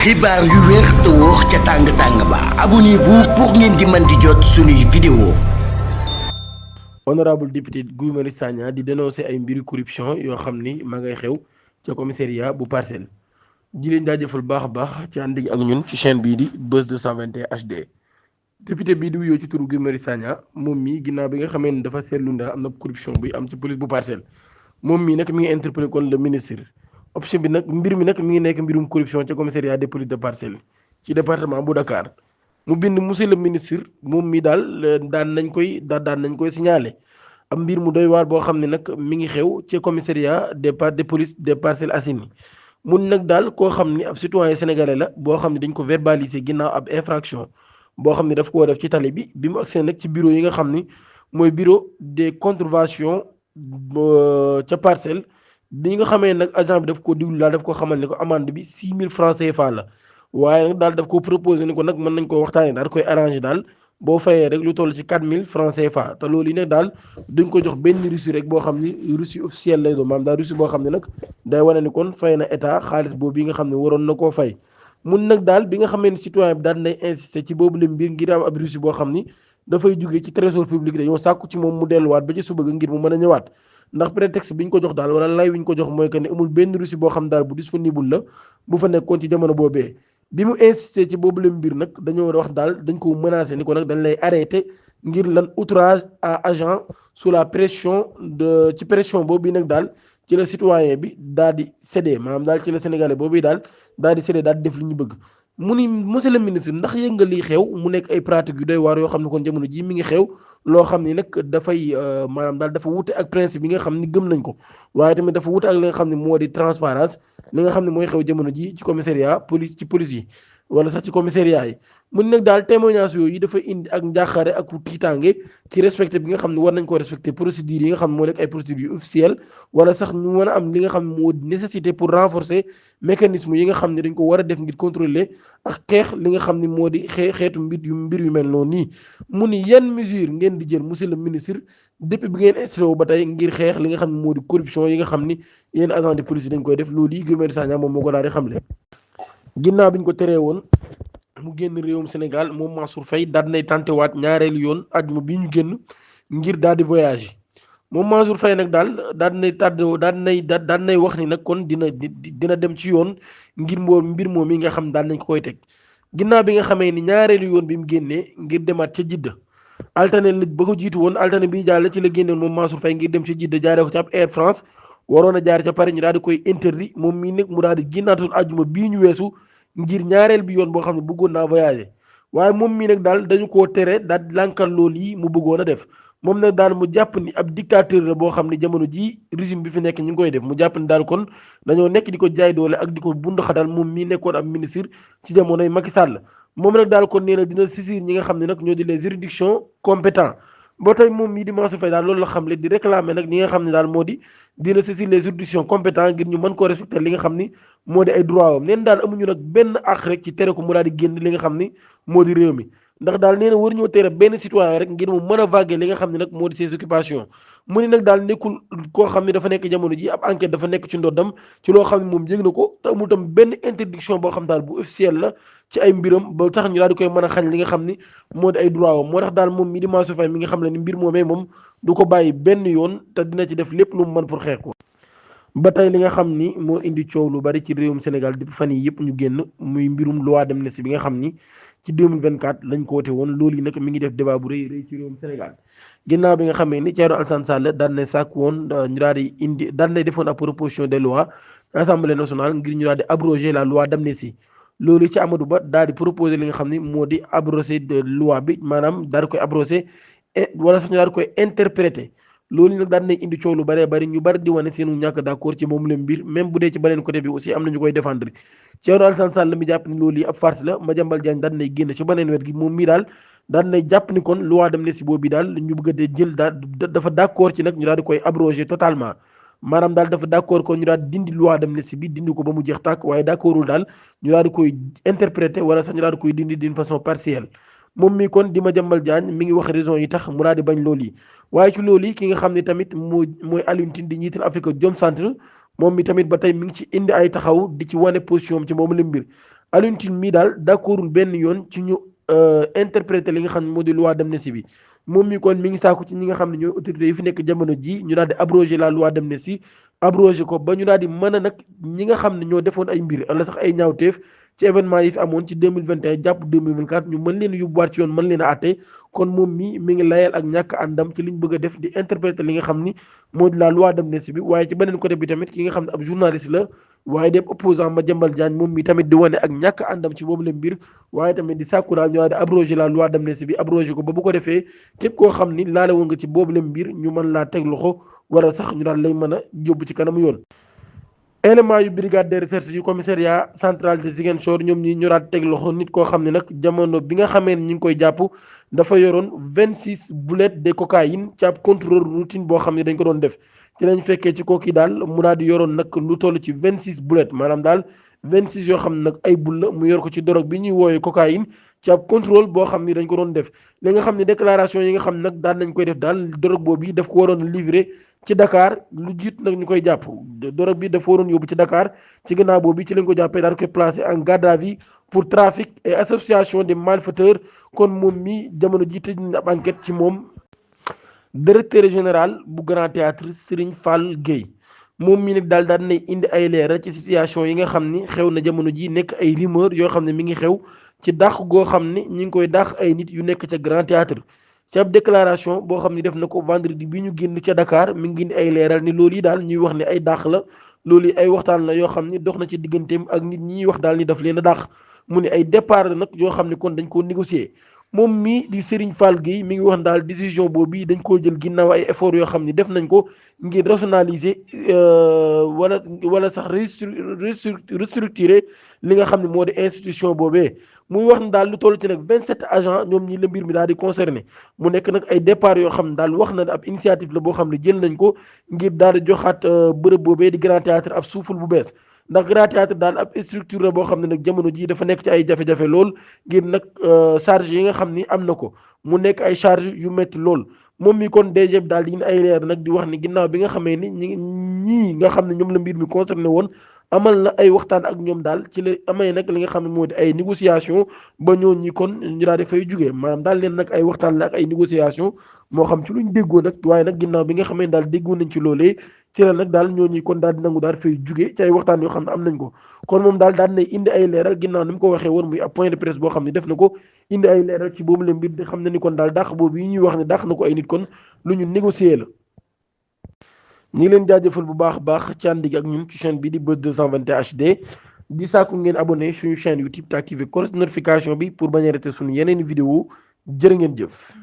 xibaar yu wér te wóor ca tàng-tàng ba abonnez-vous pour ngeen di mën di jot suñuy vidéo. honorable député Guy Marius Sagna di dénoncer ay mbiri corruption yoo xam ni ma ngay xew ca commissariat bu Parcelles ji leen jaajëfal baax a baax ci ànd ak ñun ci chaîne bii di Buzz 221 HD. député bii di wuyoo ci turu Guy Marius Sagna moom mii ginnaaw bi nga xamee ni dafa seetlu ndaa am na corruption buy am ci police bu Parcelles moom mii nag mi ngi interpellé kon le ministre. option bi nag mbir mi nag mi ngi nekk mbirum corruption ca commissariat des polices de Parcelles ci département bu Dakar mu bind monsieur le ministre moom mi daal daan nañ koy signalé am mbir mu doy waar boo xam ne nag mi ngi xew ci commissariat des polices des Parcelles Assainies mun nag daal koo xam ni ab citoyen sénégalais la boo xam ne dañ ko verbaliser ginnaaw ab infraction boo xam ne daf koo def ci tali bi mu agsee nag ci bureau yi nga xam ni mooy bureau des contraventions ca Parcelles. bi nga xamee nag agent bi daf ko diglu daal daf ko xamal ni ko amende bi 6 000 francs CFA la waaye nag daal daf ko proposé ni ko nag mën nañ ko waxtaanee daal koy arrangé daal boo fayee rek lu toll ci 4 000 francs CFA te loolu yi nag daal duñ ko jox benn reçu rek boo xam ni reçu officiel lay doon maanaam daal reçu boo xam ne nag day wane ni kon fay na état xaalis boobu yi nga xam ne waroon na koo fay mun nag daal bi nga xamee ni citoyen bi daal nay insister ci boobu la mbir ngir am ab reçu boo xam ni dafay jugee ci trésor public dañoo sàkku ci moom mu delluwaat ba ci suba ga ngir mu mën a ñëwaat ndax prétexte bi ñu ko jox daal wala lay wi ñu ko jox mooy que ne amul benn reçu boo xam daal bu disponible la bu fa nekkoon ci jamono boobee bi mu insisté ci boobu la mbir nag dañoo wax daal dañ ko menacé ni ko nag dañ lay arrêté ngir lan outrage à agent sous la pression ci pression boobu nag daal ci la citoyen bi daal di cédé maanaam daal ci la sénégalais boobu daal di cédé daal di def li ñu bëgg. mu ni monsieur le ministre ndax yëg nga liy xew mu nekk ay pratiques yu doy waar yoo xam ne kon jamono ji mi ngi xew loo xam ni nag dafay maanaam daal dafa wute ak principe yi nga xam ni gëm nañ ko waaye tamit dafa wute ak li nga xam ne moo di transparence li nga xam ne mooy xew jamono ji ci commissariat police ci police yi wala sax ci commissariat yi mu ni nag daal témoignage yooyu dafa indi ak njàqare ak tiitaange ci respecté bi nga xam ne war nañ ko respecté procédures yi nga xam ne moo nekk ay procédures yu officielles wala sax ñu mën a am li nga xam ne moo nécessité pour renforcer mécanisme yi nga xam ne dañ ko war a def ngir contrôler ak xeex li nga xam ne moo di xeetu mbir yu mel noonu nii mu ni yan mesure ngeen di jël monsieur le ministre depuis bi ngeen installé ba tey ngir xeex li nga xam ne moo di corruption yi nga xam ni yéen agent de police dañ koy def loolu yi Guy Marius Sagna moom moo ko daal di xamle ginnaaw bi ñu ko teree woon mu génn réewum Sénégal moom Mansour Faye daal di nay tenté waat ñaareelu yoon ajuma bi ñu génn ngir daal di voyage moom Mansour Faye nag daal di nay wax ni nag kon dina dem ci yoon ngir mbir moom yi nga xam daal nañ ko koy teg ginnaaw bi nga xamee ni ñaareelu yoon bi mu génnee ngir demaat ca Jidda altine la ba ko jiitu woon altine bi jàll ci la génnoon moom Mansour Faye ngir dem ca Jidda jaaree ko ci ab Air France waroon a jaar ca Paris ñu daal di koy interdit moom mii nag mu daal di génnaatul ajuma bii ñu weesu ngir ñaareel bi yoon boo xam ne bëggoon naa voyager waaye moom mii nag daal dañu koo tere daal di lànkal loolu yi mu bëggoon a def moom nag daal mu jàpp ni ab dictateur la boo xam ne jamono ji régime bi fi nekk ñu ngi koy def mu jàpp ni daal kon dañoo nekk di ko jaay doole ak di ko bundaxatal moom mii nekkoon ab ministre ci jamonoy Macky Sall moom nag daal kon nee na dina saisir ñi nga xam ne nag ñoo di les juridictions compétents ba tey moom mii di Mansour Faye daal loolu la xam le di réclamer nag ñi nga xam ne daal moo di dina saisir les juridictions compétents ngir ñu mën koo respecter li nga xam ni moo di ay droit am neen daal amuñu nag benn àq rek ci tere ko mu daal di génn li nga xam ni moo di réew mi ndax daal nee na war ñoo tere benn citoyen rek ngir mu mën a vaguer li nga xam ne nag moo di ses occupations mu ni nag daal nekkul koo xam ne dafa nekk jamono ji ab enquête dafa nekk ci ndoddam ci loo xam ne moom yëg na ko te amul tam benn interdiction boo xam daal bu officiel la ci ay mbiram ba tax ñu daal di koy mën a xañ li nga xam ni moo di ay droit am moo tax daal moom mi di Mansour Faye mi nga xam ne ni mbir moomee moom du ko bàyyi benn yoon te dina ci def lépp lu mu mën pour xeex ko ba tey li nga xam ni moo indi coow lu bari ci réewum Sénégal depuis fan yi yëpp ñu génn muy mbirum loi d'amnistie bi nga xam ni ci 2024 lañ ko wote woon loolu yi nag mi ngi def débat bu rëy ci réewum Sénégal ginnaaw bi nga xamee ni Thierno Alassane Sall daan na sàkk woon ñu daal di indi daan na defoon ab proposition de loi assemblée nationale ngir ñu daal di abroger la loi d'amnistie loolu ci Amadou Ba daal di proposer li nga xam ni moo di abrogé de loi bi maanaam daal di koy abrogé wala sax ñu daal di koy interpréter loolu nag daan nañ indi coow lu bëree bëri ñu bëri di wane seenu ñàkk d'accord ci moom la mbir même bu dee ci beneen côté bi aussi am na ñu koy défendre Thierno Alassane Sall mi jàpp ni loolu yi ab farce la Madiambal Diagne daan nay génn ci beneen wet gi moom mii daal daan nay jàpp ni kon loi d'amnistie boobu daal ñu bëgg a jël daal dafa d'accord ci nag ñu daal di koy abroger totalement maanaam daal dafa d'accord kon ñu daal dindi loi d'amnistie bi dindi ko ba mu jeex tàkk waaye d'accordul daal ñu daal di koy interpréter wala sax ñu daal di koy dindi d'une façon partielle moom mi kon di Madiambal Diagne mi ngi wax raison yi tax mu daal di bañ loolu yi waaye ci loolu yi ki nga xam ne tamit mooy Alioune Tine di njiital Africa Jom Center moom mi tamit ba tey mi ngi ci indi ay taxaw di ci wane position am ci moom la mbir Alioune Tine mii daal d'accordul benn yoon ci ñu interpréter li nga xam ne moo di loi d'amnistie bi moom mi kon mi ngi sàkku ci ñi nga xam ne ñooy autorités yi fi nekk jamono ji ñu daal di abroger la loi d'amnistie abroger ko ba ñu daal di mën a nag ñi nga xam ne ñoo defoon ay mbir wala sax ay ñaawteef ci événement yi fi amoon ci 2021 jàpp 2024 ñu mën leen yóbbuwaat ci yoon mën leen a àtte kon moom mi ngi layal ak ñàkk àndam ci liñ bëgg a def di interpréter li nga xam ni moo di la loi d'amnistie bi waaye ci beneen côté bi tamit ki nga xam ne ab journaliste la waaye dem opposant Madiambal Diagne moom mi tamit di wane ak ñàkk àndam ci boobu la mbir waaye tamit di sàkku daal ñu daal di abroger la loi d'amnistie bi abroger ko ba bu ko defee képp koo xam ni laale woon nga ci boobu la mbir ñu mën laa teg loxo wala sax ñu daal lay mën a yóbbu ci kanamu yoon. élément yu brigade de recherche yu commissariat central de Ziguinchor ñoom ñi ñu daal teg loxo nit koo xam ne nag jamono bi nga xamee ne ñu ngi koy jàpp dafa yoroon 26 boulettes de cocaïne ci ab contrôle routine boo xam ne dañ ko doon def. ci lañ fekkee ci kooki daal mu daal di yoroon nag lu toll ci 26 boulettes maanaam daal 26 yoo xam ne nag ay bul la mu yor ko ci drogue bi ñuy woowee cocaïne ci ab contrôle boo xam ni dañ ko doon def li nga xam ne déclaration yi nga xam nag daan nañ koy def daal drogue boobu yi daf ko waroon livrer ci Dakar lu jiit nag ñu koy jàpp drogue bi dafa waroon yóbbu ci Dakar ci gannaaw boobu ci lañ ko jàppee daal koy placé en garde à vue pour trafic et association des malfaiteurs kon moom mi jamono ji tëj nañ ab enquête ci moom. directeur général bu Grand Théâtre Serigne Fall Gueye moom mi nag daal daan nay indi ay leeral ci situation yi nga xam ni xew na jamono ji nekk ay rumeur yoo xam ne mi ngi xew ci dàq goo xam ni ñi ngi koy dàq ay nit yu nekk ca Grand Théâtre ci ab déclaration boo xam ni def na ko vendredi bi ñu génn ca Dakar mi ngi indi ay leeral ni loolu yi daal ñuy wax ni ay dàq la loolu yi ay waxtaan la yoo xam ni dox na ci digganteem ak nit ñi wax daal ni daf leen a dàq mu ne ay départ la nag yoo xam ni kon dañ koo négocier moom mii di Serigne Fall Gueye mi ngi wax daal décision boobu dañ koo jël ginnaaw ay effort yoo xam ni def nañ ko ngir rationaliser wala sax restructurer li nga xam ne moo di institution boobee muy wax ne daal lu toll ci nag 27 agents ñoom ñi la mbir mi daal di concerné mu nekk nag ay départ yoo xam ne daal wax na ab initiative la boo xam ne jël nañ ko ngir daal di joxaat bërëb boobee di Grand Théâtre ab suuful bu bees ndax Grand Théâtre daal ab structure la boo xam ne nag jamono jii dafa nekk ci ay jafe-jafe lool ngir nag charge yi nga xam ni am na ko mu nekk ay charge yu métti lool moom mi kon DG bi daal di ay leer nag di wax ni ginnaaw bi nga xamee ni ñii nga xam ne ñoom la mbir mi concerné woon amal na ay waxtaan ak ñoom daal ci la amee nag li nga xam ne moo di ay négociation ba ñoo ñi kon ñu daal di fay jugee maanaam daal leen nag ay waxtaan la ak ay négociation moo xam ci luñ déggoo nag waaye nag ginnaaw bi nga xamee ne daal déggoo nañ ci loolee ci la nag daal ñoo ñi kon daal di nangu daal fay jugee ci ay waxtaan yoo xam ne am nañ ko kon moom daal daan nay indi ay leeral ginnaaw ni mu ko waxee woon muy ab point de presse boo xam ne def na ko indi ay leeral ci boobu la mbir di xam ne ni kon daal dàq boobu yi ñuy wax ne dàq na ko ay nit kon lu ñu négocier la ñi ngi leen jaajëfal bu baax a baax ci ànd gi ak ñun ci chaîne bi di Buzz 221 HD di sàkku ngeen abonné suñu chaîne YouTube te activé cloche notification bi pour bañ a rater suñu yeneen vidéo jërë ngeen jëf